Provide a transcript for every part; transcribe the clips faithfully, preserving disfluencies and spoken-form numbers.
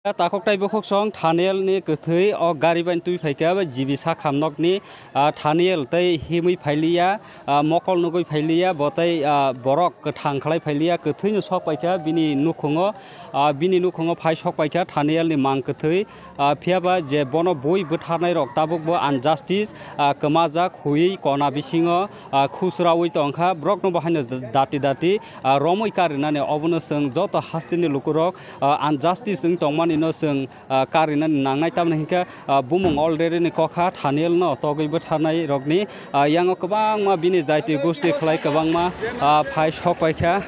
Takhuk tei bukhuk song Thaniel ni kwthwi o gari bai twi phaikha, G B Sakham nokni, ah, Thaniel tei himwi phailiya, ah, mokol nugwi phailiya, bo tei, ah, borok kwthang khlai phailiya, kwthwino sok paikha bini nukhungo, ah, bini nukhungo phai sok paikha Thaniel ni mang kwthwi, ah, phiyaba je bono bui bwtharnai rok tabukbo injustice, ah, kwmajak huiwi kona bisingo, ah, khusrawi tongkha, borokno bo haino dati dati, ah, romwi karinani obono chwng joto hasteni lukurok, ah, injustice wng tongmanino chwng, ah, karinani nangnai, tamni hinkhe, ah, bumung already ni kokha Thaniel no togwi bwtharnai rokni, ah, yango kwbangma bini jaiti gosti khlai kwbangma, ah, phai sok paikha.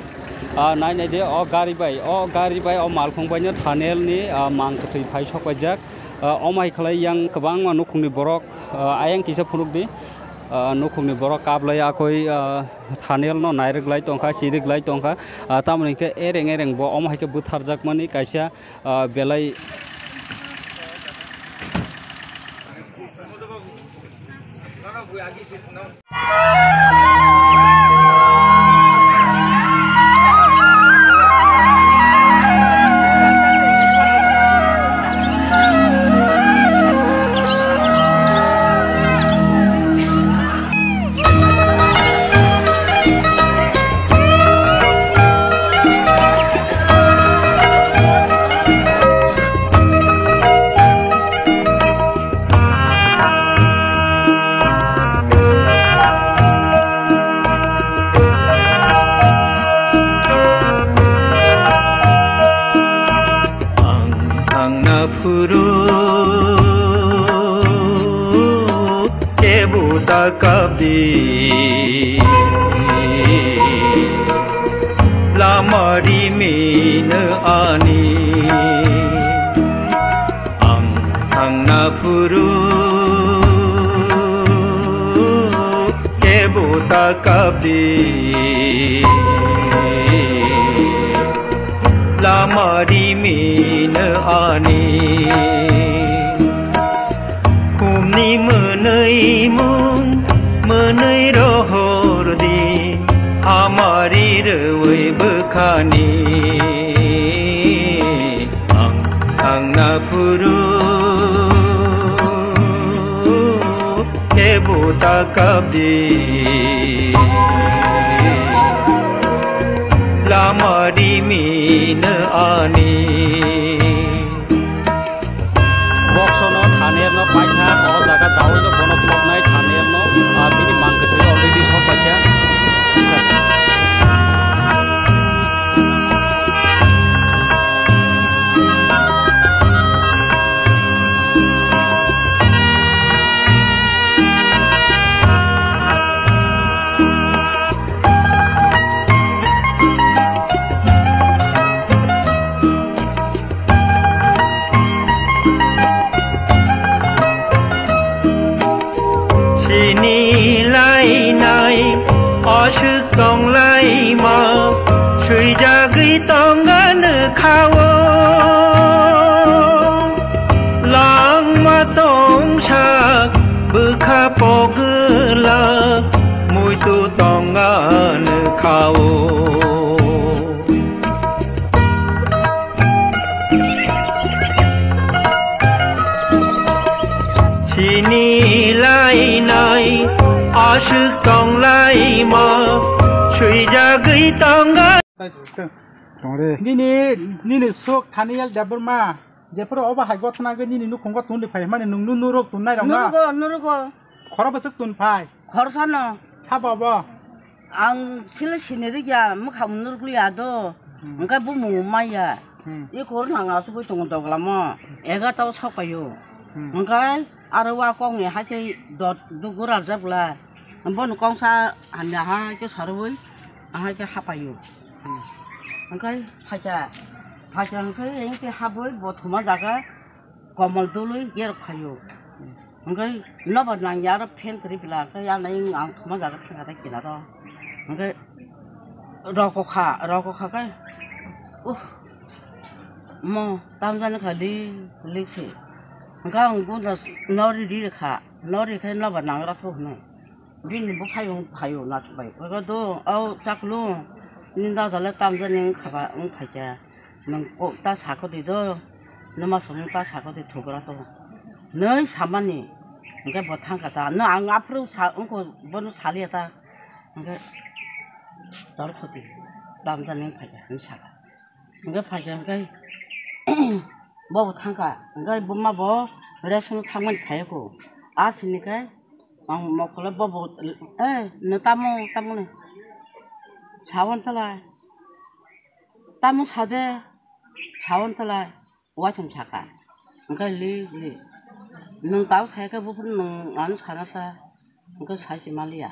Ah, nai nai de o gari bai, o gari bai o malkhung bai no Thaniel ni, ah, mang kwthwi phai sok paijak. Ah, omo hai khlai yang kwbangma nukhungni borok, ah, ayang kisa phunuk di. Ah, nukhungni borok kaplai akoi, ah, Thaniel no nairwk lai tongkha, chirwk lai tongkha. Ah, tamoni hinkhe ereng ereng bo omo hai khe bwtharjakmani kaisa, ah, belai. Ang thangna phuru kebo ta kapdi, lama rimino ani. Ang thangna phuru kebo ta kapdi, lama rimino ani. Khumni mwnwi mung mwnwi rohor di, hamari rwui bwkhani. Ang thangna phuru kebo ta kapdi, lama rimino ani. Boksono Thaniel no paithak o jaga daui no bono phoknai Thaniel no, ah, bini mang kwthwi already sok paikha. Sini lainai aswk tonglaima, swijagwi tongano khao. Langma tongsa bwkha pogwlak, muitu tongano khao. Sini lainai aswk tonglaima, swijagwi tongo. Tongre. Nini, nini sok Thaniel Debbarma, jephuru obo hai gotna gwi nini nukhungo tun ri phai mani, nwng nu nurok tunnai rok na? Nurugo, nurugo. Khoro bwswk tun phai? Khorsa no. Sabo bo? Ang sile sini rikya, mwkhang nurukliya do. Hmm. Hwnkhe bumung maya. Hmm. I khoro nang asugwi tongo doglamo. Egarta o sok paio. Hmm. Hwnkhe aro wa kokni hai khe dot dugo rajak bwla. Bono kongsa hamya hai khe sarwi, ahai khe hapaio. Hmm. Hwnkhe phaikha, phaikha hwnkhe hwnkhe habwi bo thuma jaga komol dului gerok phaio. Hwnkhe nobar nangya aro fan kwrwi bwla, hwnkhe yang nai ang thuma jaga thangkha tei kinaro. Hwnkhe rokokha, rokokha khe, uh, mo tamjani kha lik lik se. Hwnkhe ang gunda nori ri kha, nori khe nobar nangra tho hwnwi. Bini buphaiyung phaiyung nathok bai. Ego do, au chaklu, nini dada le tamjani wngkha ba, wngphaikha. Nwng kok ta sakho di do. Numa songmung ta saka de thugra to. Noi samani. Hwnkhe bo thangkha ta. No ang aphuru sa, wngkho bono saliya ta. Hwnkhe tor khoti. Bamjani phaikha, hwnwi saka. Hwnkhe phaikha hwnkhe bobo thangkha. Hwnkhe buma bo ration thangmani phaiyakho. Asini khe ang mokole bobo, "Eh, no tamo, tamo ni? Sawan talai. Tamo sade. Sawan talai." Uaithum saka. Hwnkhe li, li. Nwng tao saikhe buphuru nwng ano sana sa. Hwnkhe sai se maliya.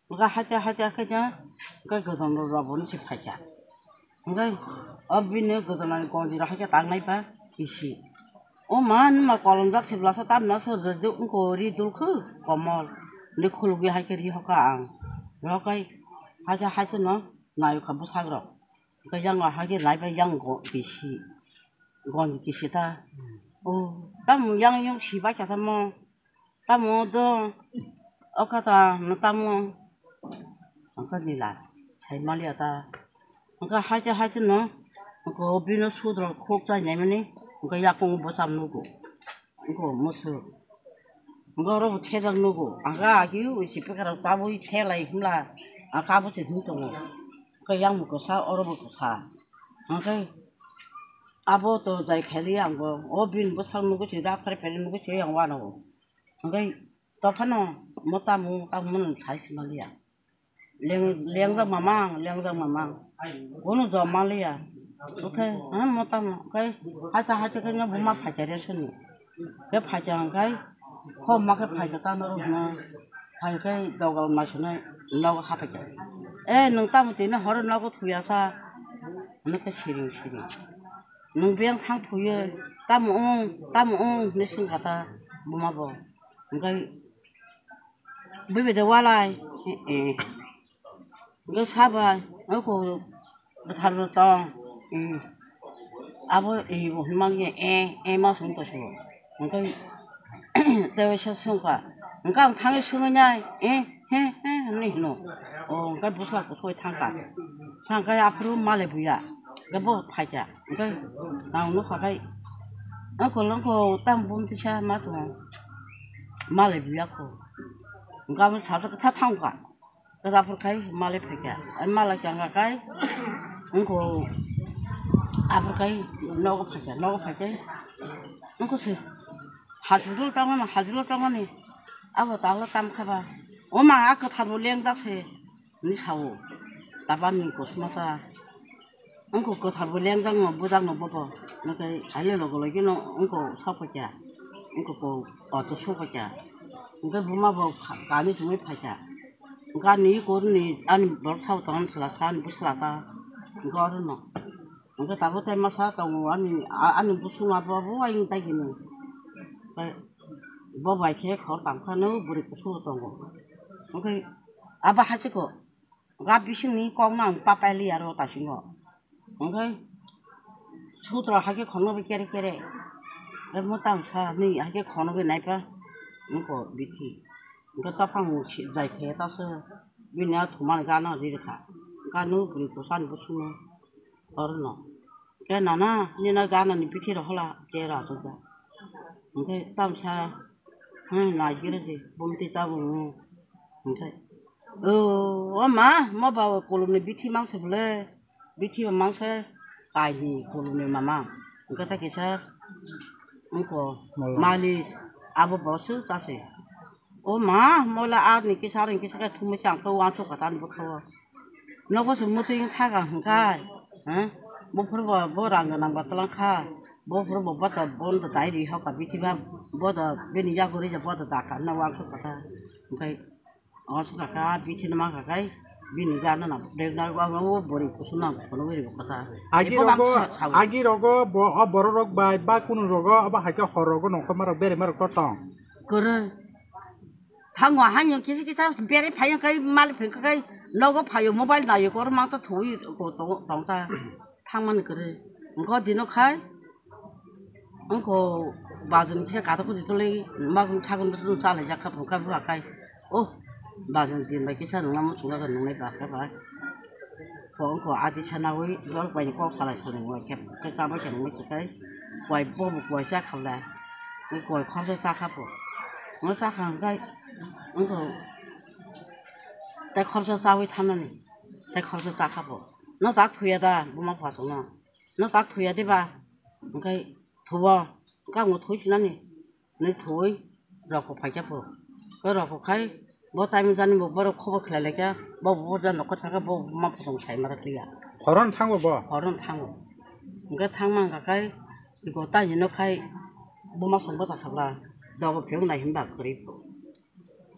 Hwnkhe haite, haite, haite, hwnkhe godon rok bono se phaikha. Hwnkhe o bini godonani gonji rok haikhe tangnai ba kisi. O ma numa kolomjak se blasa tamna se rwjak wngkho ri dulkhwk komol. Ni khulugwi haikhe ri hokha ang. Rokai haikhe, haikhe no nayokha bwsak rok. Hwnkhe yang o haikhe naibai yang go kisi. Gonji kisi ta. O, tamo yang yang si bai kha tamo. Tamo do. O kha ta, no tamo. Ang kha nila. Sai maliya ta. Ang kha haite haite no. Ang kha bino sudro khok chai nai mani. Ang kha yakung bo cham nugo. Ang kha musu. Ang kha oro bo thejak nugo. Ang kha agi ui si pekar tabui thelai himla. Ang kha bo se him tongo. Khe yang bo kwsa, oro bo kwsa. Hwnkhe abo to jai khaili ang bo, o bini bwsang nugwi se, rak phari phari nugwi se yang uanao. Hwnkhe tophano mo tamo, tamo mwnwi sai se manliya. Leng-, lengjak mamang, lengjak mamang. Bono jom manliya. Hwnkhe, ha, mo tamo, hwnkhe haita haita khe no buma phaikha resoni. Khe phaikha hwnkhe, khobma khe phaikha tamo rok hwno. Phaikhe dogal maisunai nogo haphaikha. "Eh, nwng tamo tini horo nogo thuya sa?" Hwnwi khe siring siring. "Nwng biyang thang thuyo, tamo wng, tamo wng?" hwnwi swngkha ta buma bo. Hwnkhe, "Bui bai de walai?" "Eh, eh." Hwnkhe sabai, "Oko kwthar bo tong." Hmm. Abo, eh, bo hwnmang ya, "Eh, eh," ma song tongsigo. Hwnkhe tei waisa swngkha. Hwnkhe ang thangwi swngwi nai, "Eh, he, he," hwnwi hwno. O, hwnkhe bwsla kuthukgwi thangkha. Thangkhe aphuru malai buya. Hwnkhe bo phaikha. Hwnkhe ang nukha khai, "Oko longkho tamo bumtisa ma tongo?" Malai buya kho. Hwnkhe abo sajak khe tha thangkha. Kwraphur khai malai phaikha. Ani malai changkha khai, wngkho aphur khai nogo phaikha, nogo phaikhai wngkho se hospital tongmani, hospital tongmani. Abo talo tamkha ba. O ma, a kwthar bo lengjak se, hwnwi sao. Tabani kosom sa. Wngkho kwthar bo lengjak no, bwjak no bobo. Hwnkhe aile logo logi no wngkho sokphaikha. Wngkho ko auto sokphaikha. Hwnkhe buma bo kha-, kani chumui phaikha. Hwnkhe ani ikorni ani borok sabo tongmani chwla sa, ani bwsla ta. Hwnkhe oro no. Hwnkhe tabuk tai masa tongo ani, a-, ani bosong abo bo ayung tai hino. Tei bo bai khe khor tangkha no bwrwi kusugo tongo. Hwnkhe abo hachiko. Ga bisingni kokno ang papai liya ro tasingo. Hwnkhe sutra haikhe khorno bai kere kere. Emo tang sa ni haikhe khorno bai naipa wngkho bithi. Hwnkhe taphang si jai khe ta se bini a thumani gana ri rwkha. Gana bwrwi kwchani bosongno orono. Khe nana nini gana ni bithi rok hola che ra jokya. Hwnkhe tamsa, hmm, nai gire se, bumti tabung. Hwnkhe, o, o ma, mo ba kolomni bithi mangsa bole, bithi mangsa kaini kolomni mama. Hwnkhe ta kisa, wngkho, mali, abo bo su ta se. O ma, mola ani kisa, ani kisa khe thumui se ang khe uansuk kha tani bwkha o. Nogo se mwtwi wng thaga hwnkhe, ha? Buphuru bo, bo rang gwnang ba twlang kha. Buphuru bo boto bono dai ri hoka bithi ba, bodo bini yago rija bodo da kha na uansuk kha ta. Hwnkhe uansuk kha kha bithi no ma kha khai bini gana na dek na uang o bwrwi kusu nang kono wi ri bo kha ta. Agi rogo, agi rogo bo, o borok rok bai ba kunu rogo abo hai khe hor rogo nongkhorma rok berema rok to tong. Kwrwi. Thango haino kisa kisa bere phaio kai malik phai kai nogo phaio mobile naio kor mangta thoi ko tong ta thangmani kwrwi. Wngkho dino khai wngkho bazin kisa katok di tole magwng sagwng chalai jak kha phung kha bwla khai. Oh, bazin din bai kisa nungma muchunga nungnai ba kha bai. Ko wngkho adi sanawi borok bai kok salai salai wngkhe khe chabai khe nungmai khe kai. Kuai bo bo kuai cha kha le. Kuai khorsa cha kha bo. Mo cha kha hwnkhe wngkha tei khorsa chawi thanani. Tei khorsa cha kha bo. No chak thuya da buma pha songno. No chak thuya de ba. Hwnkhe thubo. Hwnkhe ang thwi sinani. Nwi thwi rokho phaikha pho. Khe rokho khai bo time jani bo borok khobo khlai laikha, bo bo jani nokho thangkha, bo ma phusong sai ma kliya. Horon thango bo? Horon thango. Hwnkhe thangma hwnkha khai iko ta hino khai bo ma song bwsa khabla dogo phiyok nai hinba kwrwi pho.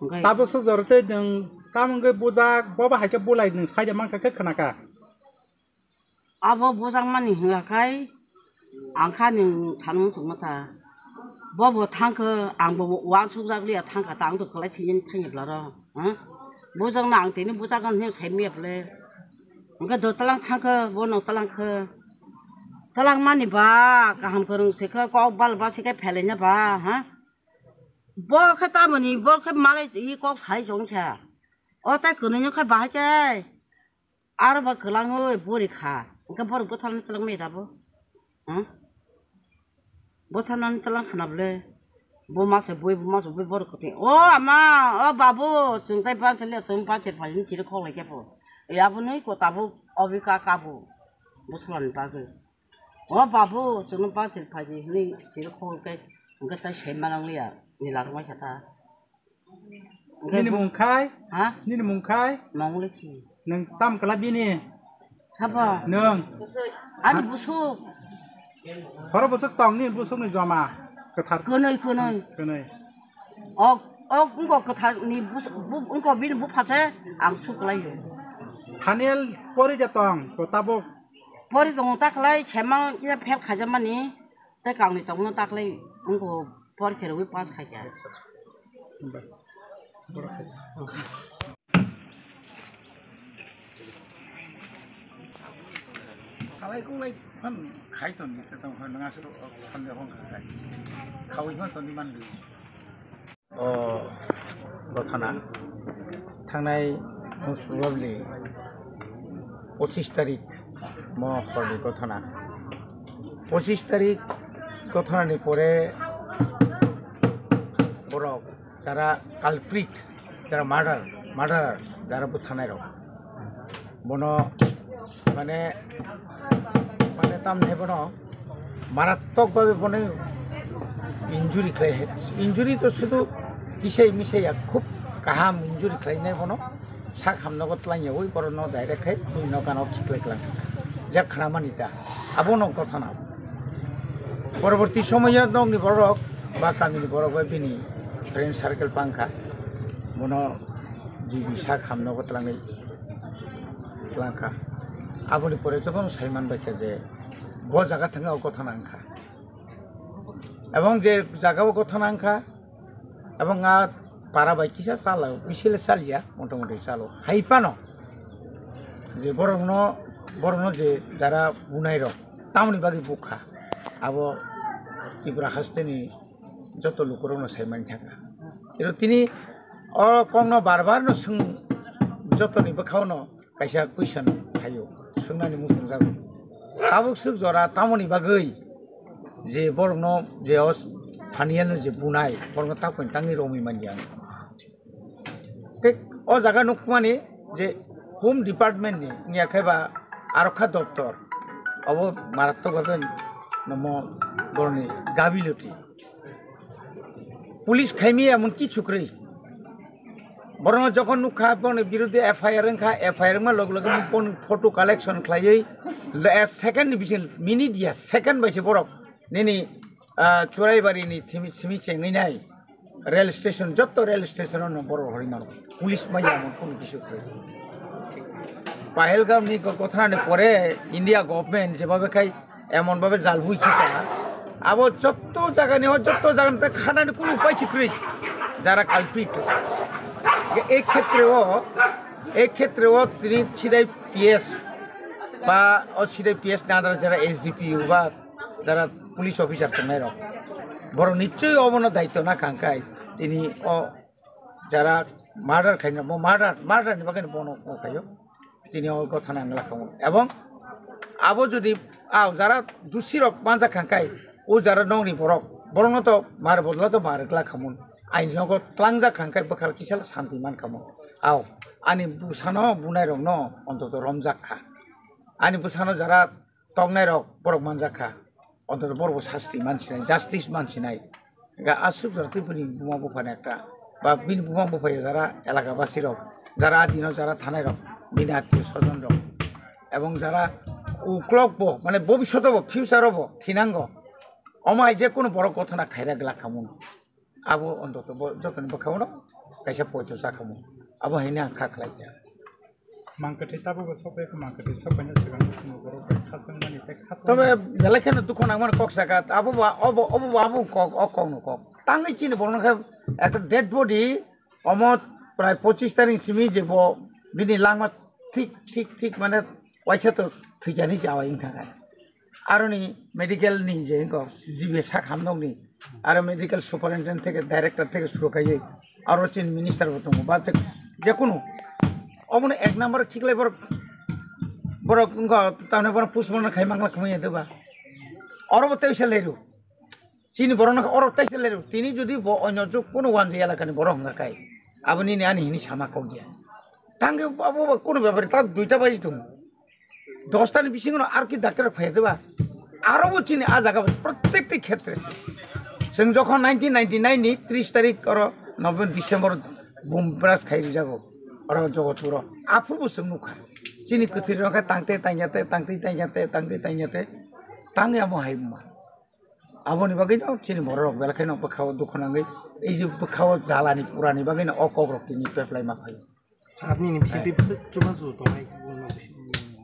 Hwnkhe Tabo sujor tei nwng tamo hwnkhe bujak, bo ba hai khe bulai nwng saida mankha khe khwnakha. Abo bujakmani hwnga khai ang kha nwng sanung chukma ta. Bo bo thangkhe ang bo uansukjak liya thangkha ta ang to kwlai thwinani thangya bwla rok. Bujakno ang tini bujakno hwnwi sai manya bwle. Hwnkhe do talang thangkhe bono talang khe. Talang mani ba kaham kwrwng se khe kok bal ba se khe phelaina ba ha. Bo khe tamoni bo khe malai i kok sai chong kha. O tai kwnwi no khe bahai khe. Aro ba kwlangwi bori kha. Hwnkhe borok bwtharnani twlang maya da bo? Hmm? Bwtharnani twlang khna bwle. Bo masa bui, bo masa bui borok kwthwi. O ama, o babu, chwng tai pansa le, chwng pansa phaisani chiri khok lai khe pho. E aboni ko tabuk obi ka kabu. Bwswlani bagwi. O babu, chwngno pansa phaidi hwnwi chiri khok lai khe. Hwnkhe tai sai manang liya. Ni larwk mai kha ta. Nini mung khai? Ha? Nini mung khai? Mangli ki. Nang tam kala bini? Sabo? Nang. Ani busuk. Horo busuk tong ni busuk ni joma. Kethar. Kwnoi, kwnoi. Kwnoi. Ok, ok, ungko kethar ni busuk, bu-, ungko bini bupha se ang suklai yo. Thaniel pori ja tong, ko tabuk. Pori tong ta khlai, semal kisa phel khaja mani. Tei kangni tongno taklai wngkha por khe rwui pass khai kha. Khalai kulai phan khai toni, tei tong phan nang aswk sande hong khai. Khaui phan toni manli. O gothana thangnai most probably pochis tarik mo horni gothana. Pochis tarik gothanani pore borok jara culprit, jara murder, murderer, jara bwthanai rok, bono mane, mane tamni bono marattok bhabe bono injury khlai hai. Injury to sudu kisai misai ya, khub kaham injury khlainai bono sak hamnogo twlangyawi borokno direct khai bini nokano khiklai klang jeb khna mani ta. Abono gothana. Poroborti somoyo nokni borok ba kamini borok bai bini friend circle pangkha, bono G B sak hamnogo twlangwi twlangkha. Aboni pore jotono sai manbaikha je bo jaga thangwi o gothana wngkha. Ebong je jaga o gothana wngkha, ebong a para bai kisa chala, bisile chalia, motamoti chalo. Hai phano je borokno, borokno je jara bunai rok, tamoni bagwi bukha, abo Tripura hasteni joto lukurokno sai mani thangkha. Kero tini o kokno bar bar no swng, jotoni bwkhao no kaisa question phaio, swngnani muchung jago. Tabuk swk jora tamoni bagwi je borokno je o Thaniel no je bunai, borokno tabuk tangwi romwi manya. Tei o jaga nukmani je Home Department ni wngya khe ba arokha doptor, obo marattok bhabe nomo boroni gabiloti. Police khaimi emon kichu kwrwi. Borokno jokhon nukha, borokni biruddhe F I R wngkha, F I R wngma loge loge borokni photo collection khlaiwi, le-, second ni bising, minute ya, second bai se borok nini, ah, Churaibarini thimi, simi chengwi nai. Rail station, jotto rail station o no borok hori mano. Police maya mon kono kisu kwrwi. Pahalgam ni go-, gothanani pore India government jeba bekhai emon bhabe jal bui khita. Abo jotto jaga ni ho, jotto jaga ni khanani kono upai si kwrwi. Jara culprit. Ei khetre o, ei khetre o tini sidai P S ba o sidai P S ni under jara S D P U ba jara police officer tongnai rok, borok nichoi obono daityo na kangkai tini o jara murder khaina, bo murder, murder ni bagwi bono khaio, tini o gothana ang lakha. Ebong abo jodi a jara dusi rok manjak kangkai O jara nokni borok, borokno to mar bodolo to mar glak khamun. Aini nogo tlangjak kha hwnkhe bwkhal kisa santi man khamun. Ao, ani bwsano bunai rokno ontoto romjak kha. Ani bwsano jara toknai rok borok manjak kha. Ontoto borok bo sasti man sinai, justice man sinai. Ga aswk jora tei bini buma buphani ekta, ba bini buma bupha ya jara elaka basi rok, jara adino jara thanai rok, bini attiyo sojon rok, ebong jara uklok bo, mane bobishoto bo, future o bo thinango. Omo hai je kono borok gothana khaira glak khamun. Abo ontoto bo jotoni bwkha uno kaisa poito cha khamun. Abo haino ang kha khlai kha. Mangkwthwi tabuk bo sokphai kha, mangkwthwi sokphaina swkang borok bai khaswngmani tei khatungmani. Tobe belai kheno dukhu nangmani kok saka, abo ba, obo, obo ba abo kok, o kokno kok. Tangwi chini borokno khe ekta dead body, omo prai pochis tarik simi je bo bini langma thik, thik, thik mane waisa to thwikyani chawi wng thangkha. Aroni medical ni je wngkha G B sak hamnokni, aro medical superintendent theke director theke suru kaiwi, aro chini minister bo tongo, ba je, jekunu. Omono ek number khiklai borok, borok wngkha tamni borok postmortem khai mangla khmai ya doba. Oro bo teisa leru. Chini borok no oro teisa leru. Tini jodi bo onyo juk kuno wanji elakani borok wngkha kai. Aboni ni ani hini sama kok ya. Tangke abo bo kuno bepari tak duita baji tongo. Dostani bisingo no aro ki doctor phai de ba. Aro bo chini a jaga prottek ti khetre se. Chwng jokhon nineteen ninety-nine ni tris tarik oro November, December bum bras khai rijago. Oro Jogotpuro. Aphuru bo chwng nukha. Chini kwthwi rok khe tangte tangya te, tangte tangya te, tangte tangya te. Tangya mo hai ma. Aboni bagwi no chini borok belai kheno bwkhao dukhu nangwi. Ei je bwkhao jalani purani bagwi no o kokrok tini peplai ma phai. Sir nini bising tei bwswk chubachu tongnai.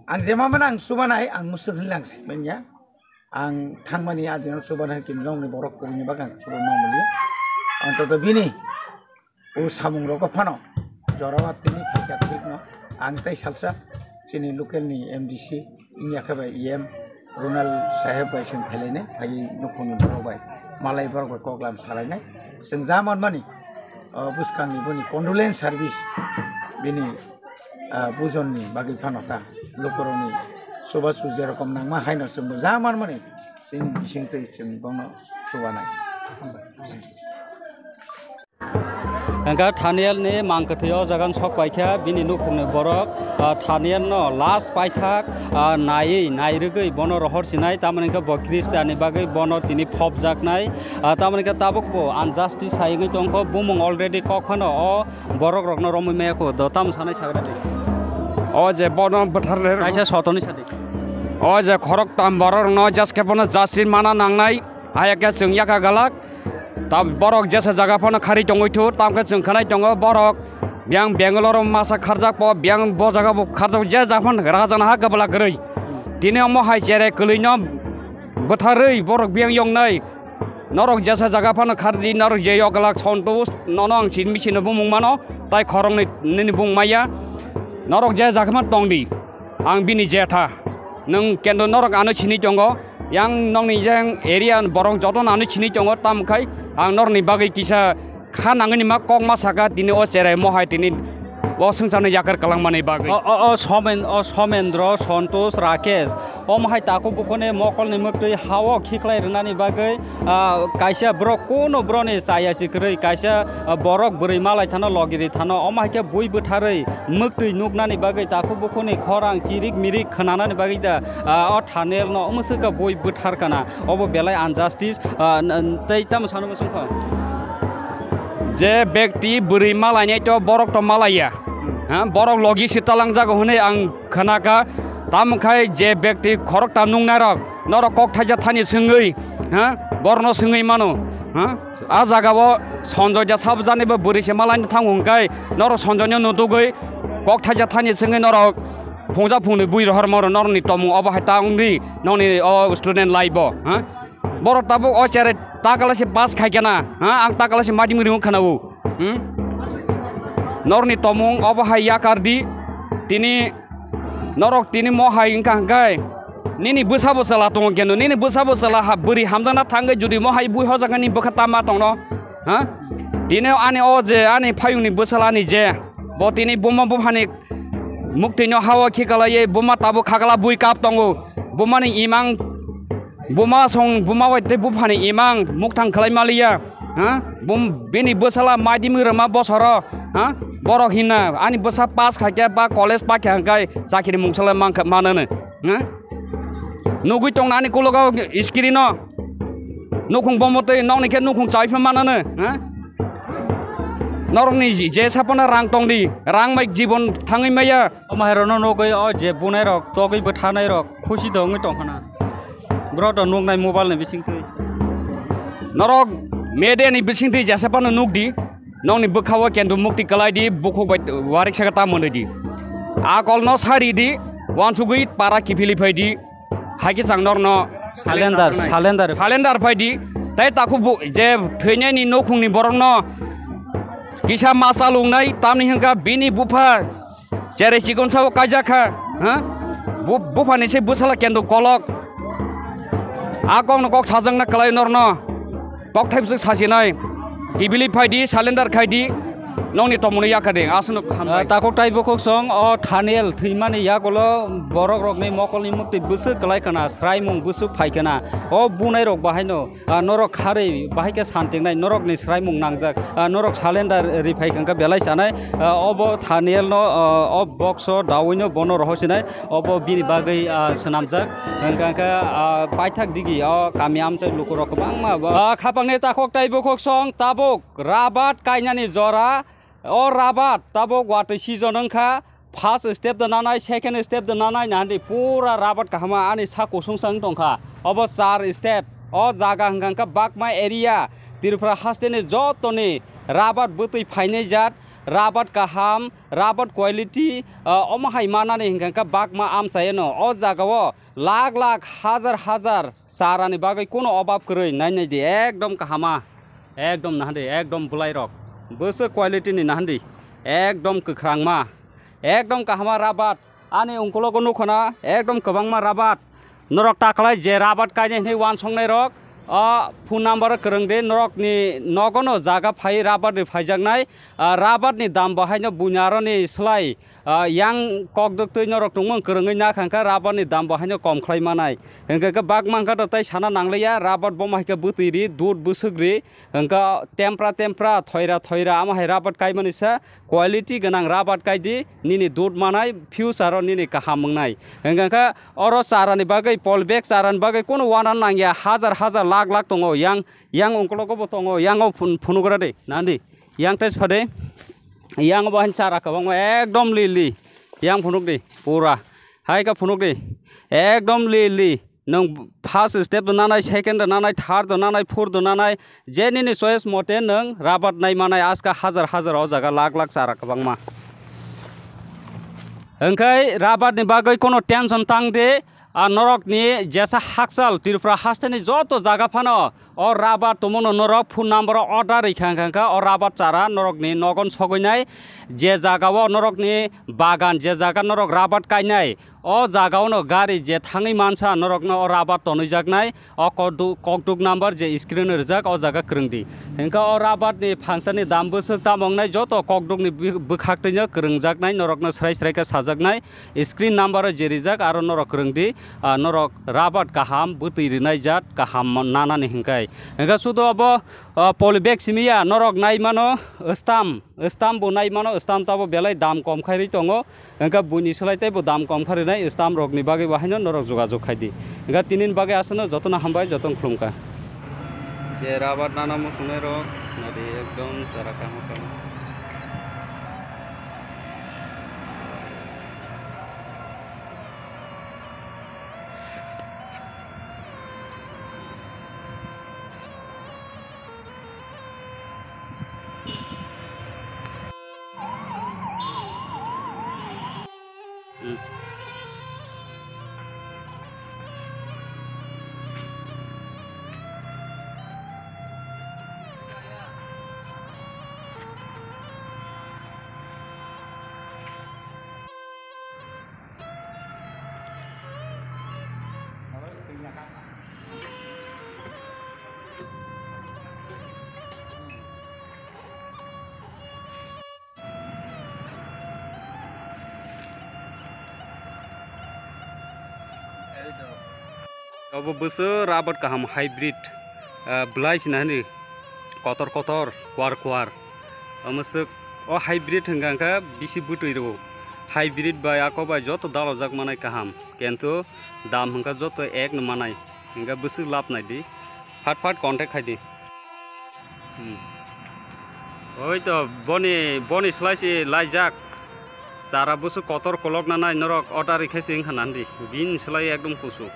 Ang jema mano ang chubanai, ang mwswk hinwi lang sai manya. Ang thangmani adino chubanai kini nongni borok kwrwini bagwi ang chuban ma muli. Ang to bini o samung rogo phano jorao tini phaikha thikno ang tei salsa chini local ni M D C wngya khe bai E M Ronald saheb bai chwng phailainai, phaiwi nukhungni borok bai malai borok bai koklam salainai. Chwng ja manmani, o bwskangni boni condolence service bini, ah, bujonni bagwi phano ta lukurokni chubachu jerokom nangma haino chwngbo ja manmani chini bisingtwi chwng bono chubanai. Hingke Thaniel ni mang kwthwi o jaga sok paikha, bini nukhungni borok, ah, Thaniel no last paithak, ah, naiwi, nairwgwi bono rohor sinai, tamoni hingke bo Khristiani bagwi bono tini phobjaknai, ah, tamoni hingke tabuk bo unjustice sai wngwi tongkho, bumung already kok phano o borok rokno romwi maya kho, do tamo sanai sagra di. O je bono bwthar kaisa sotoni sadi. O je khorok tam borok rokno just khe bono justice mana nangnai, ayake chwng yaka galak. Tam borok jesa jaga phano khari tongwi thu, tam khe chwng khanai tongo borok biyang Bangalore masa kharjak po, biyang bo jaga bo kharjak, je jaga phano raha jana ha kabla kwrwi. Tini omo hai chere kwlwino bwtharwi borok biyang yongnai. Norok jesa jaga phano khardi, norok je yoglak Santosh, nono ang sin misi no bumung mano, tai khoroknwi nini bung maya. Norok je jaga phano tongdi, ang bini jetha. Nwng kendo norok ano sini tongo, yang nokni jeng area borok joto no ano sini tongo, tamo khai ang norokni bagwi kisa kha nangani ma kok ma saka tini o cherai mohai tini o swngcharno yakar kwlangmani bagwi. O, o, o Somen-, o Somendro, Santosh, Rakesh, omo hai takhuk bukhuni mokolni mwktwi ha-o khiklai rwnani bagwi, ah, kaisa borok kuno boroni chaya si kwrwi, kaisa, ah, borok bwrwi malai thano, logiri thano, omo hai khe bui bwtharwi mwktwi nuknani bagwi takhuk bukhuni khorang chirik mirik khwnanani bagwi da, ah, o Thaniel no mwswk khe bui bwthar kana, obo belai unjustice, ah, n-, n-, tei tamo sano muchung kho. Je bekti bwrwi malainai to borok to malaiya. Ha, borok logi se talangjago hwnwi ang khnakha. Tamo khai je bekti khorokta nungnairok norok kok thaisa thani swngwi, ha, borokno swngwi mano. Ha, a jagao Sanjoy da sabo jani bo bwrwi se malaina thango hwnkhe norok Sanjoy no nutugwi kok thaisa thani swngwi norok phungsa phungnwi bui rohor moro norokni tomung obo hai ta wngdi nokni o student life o. Ha, borok tabuk o cherai ta class se pass khai kena, ha? Ang ta class se madi mudi wng khana o. Hmm? Norokni tomung obo hai yakar di. Tini norok tini mo hai wngkha hwnkhe nini bwsa bo chwla tongo keno, nini bwsa bo chwla ha bwrwi hamjakna thangwi jodi mo hai bui hojaknani bwkha tama tongno, ha? Tini ani o je ani phayungni bwsala ni je bo tini buma buphani muktwino ha-o khikalaiwi buma tabuk khakla bui kap tongo, bumani imang Buma song, buma bai tei buphani imang mukthang khlai maliya, ha? Bum, bini bwsala maidimwi rwma bosoro, ha? Borok hinna, ani bwsa pass khaikhe ba college paikha hwnkhe chakiri mungsala mankha, manano, ha? Nugwi tongna ani kulogo screen-o, nukhung bomo tei nokni khe nukhung chaiphima manano, ha? Norokni je saphano rang tongdi, rang bai jibon thangwi maya. Omo hai rokno nugwi o je bunai rok, togwi bwthanai rok, khusi de wngwi tongkhana. Bro to nuknai mobile ni bisingtwi. Norok media ni bisingtwi jesa phano nukdi, nokni bwkhao kendu mukti kwlaidi, bukhuk bai warik saka ta mwnwidi. Akolno saridi, wansugwi para kiphilwi phaidi, haikhe chang norno Salender, salender. Salender phaidi. Tei takhuk bu-, je thwinani nukhungni borokno kisa ma chalwngnai, tamni hwnkha bini bupha cherai chikon sao kaijak kha, ha? Bu-, buphani se bwsala kendu kolok. A kokno kok sajakna kwlai norno. Kok thai bwswk sachinai. Kibili phaidi, salender khaidi. Nokni tomungno yakardi. Aswkno hambai. Ah, takhuk tei bukhuk song o Thaniel thwimani yagulo borok rokni mokolni mukti bwswk kwlai kana, sraimung bwswk phai kana. O bunai rok bahaino. Ah, norok kharwi bahai khe santingnai, norokni sraimung nangjak. Ah, norok salender riphai hwnkhe belai chanai. Ah, obo Thanielno, ah, o boxo dawino bono rohosinai, obo bini bagwi, ah, swnamjak. Hwnkha khe, ah, paithak digi o kami amchai lukurok kwbangma bo. Ah, khapangni takhuk tei bukhuk song tabuk rabat kainani jora. O rabat tabuk watwi season wngkha, first step de nanai, second step de nanai, nahandi pura rabat kahama ani sa kusung sa wng tongkha. Obo char step, o jaga hwnkha hwnkha Bakma area, Tripura hasteni jotoni rabat bwtwi phainai jat, rabat kaham, rabat quality, ah, omo hai manani hwnkha hwnkha Bakma amchayeno. O jagao lakh lakh, hajar hajar charani bagwi kuno obab kwrwi, nainai di, ekdom kahama. Ekdom nahandi, ekdom bwlairok. Bwswk quality ni nahandi. Ekdom kwkhrangma. Ekdom kahama rabat. Ani ungkulogo nukhona, ekdom kwbangma rabat. Norok taklai je rabat kainai hwnwi wansongnai rok, o phone number o kwrwng di, norokni nogono jaga phai rabat ri phaijaknai. Ah, rabat ni dam bo haino buini aroni slai. Ah, yang kokdwk twi norok tongmung kwrwngwi nakha hwnkha rabar ni dam bo haino kom khlai manai. Hwnkhe khe bak mankha to tei sana nangliya, rabar bomo hai khe bwtwi ri, dud bwswk ri, hwnkha tempra tempra, thoira thoira, amo hai rabar kaimani sa quality gwnang rabar kaidi, nini dud manai, future o nini kaham wngnai. Hwnkha khe oro chara ni bagwi, polybag chara ni bagwi kono uana nangya, hajar hajar lakh lakh tongo, yang, yang ungkologo bo tongo, yang o phun-, phunugra de, nandi, yang test phade. Yang bo hain chara kwbangma ekdom li li. Yang phunuk di pura. Hai khe phunuk di. Ekdom li li. Nwng first step do nanai, second do nanai, third do nanai, fourth do nanai. Je nini choice mote nwng rabat nai manai aska hajar hajar o jaga lakh lakh chara kwbangma. Hwnkhe rabat ni bagwi kono tension tang di. Ah, norokni jesa hakchal Tripura hasteni joto jaga phano o rabar tongmano norok phone number o order rikha hwnkha hwnkha o rabar chara norokni nogon sogwinai. Je jaga o norokni bagan, je jaga norok rabar kainai, o jaga o no gari je thangwi mansa norokno o rabar tonwijaknai. O kokduk, kokduk number je screen o rijak o jaga kwrwngdi. Hwnkha o rabar ni phangsani dam bwswk tamo wngnai joto kokduk ni bwkhak twino kwrwngjaknai norokno srai srai khe sajaknai. Screen number o je rijak aro norok kwrwngdi, ah, norok rabat kaham bwtwi rwnai jat kaham nanani hwnkhe. Hwnkhe sudo obo, ah, polybag simi ya norok nai mano stamp, stamp bo nai mano, stamp tabo belai dam kom khai rwi tongo. Hwnkhe buini slai teibo dam kom khai rwnai stamp rokni bagwi bo haino norok jogajog khai di. Hwnkhe tinini bagwi aswkno jotono hambai, jotono khulumkha. Je rabat nana muchungnai rok nadi ekdom chara kamo kamo. Obo bwswk rabat kaham hybrid, ah, belai sina hwnwi kotor kotor, kuar kuar. Omo swk o hybrid hwnkha hwnkhe bisi bwtwi rwo. Hybrid bai ako bai joto dalojak manai kaham, kintu dam hwnkha joto ek no manai, hwnkhe bwswk lab naidi, phat phat contact khaidi. Hmm. Oi to boni, boni slai se laijak. Chara busu kotor kolok nanai norok order rikhe se wngkha nandi. Bini slai ekdom kusu.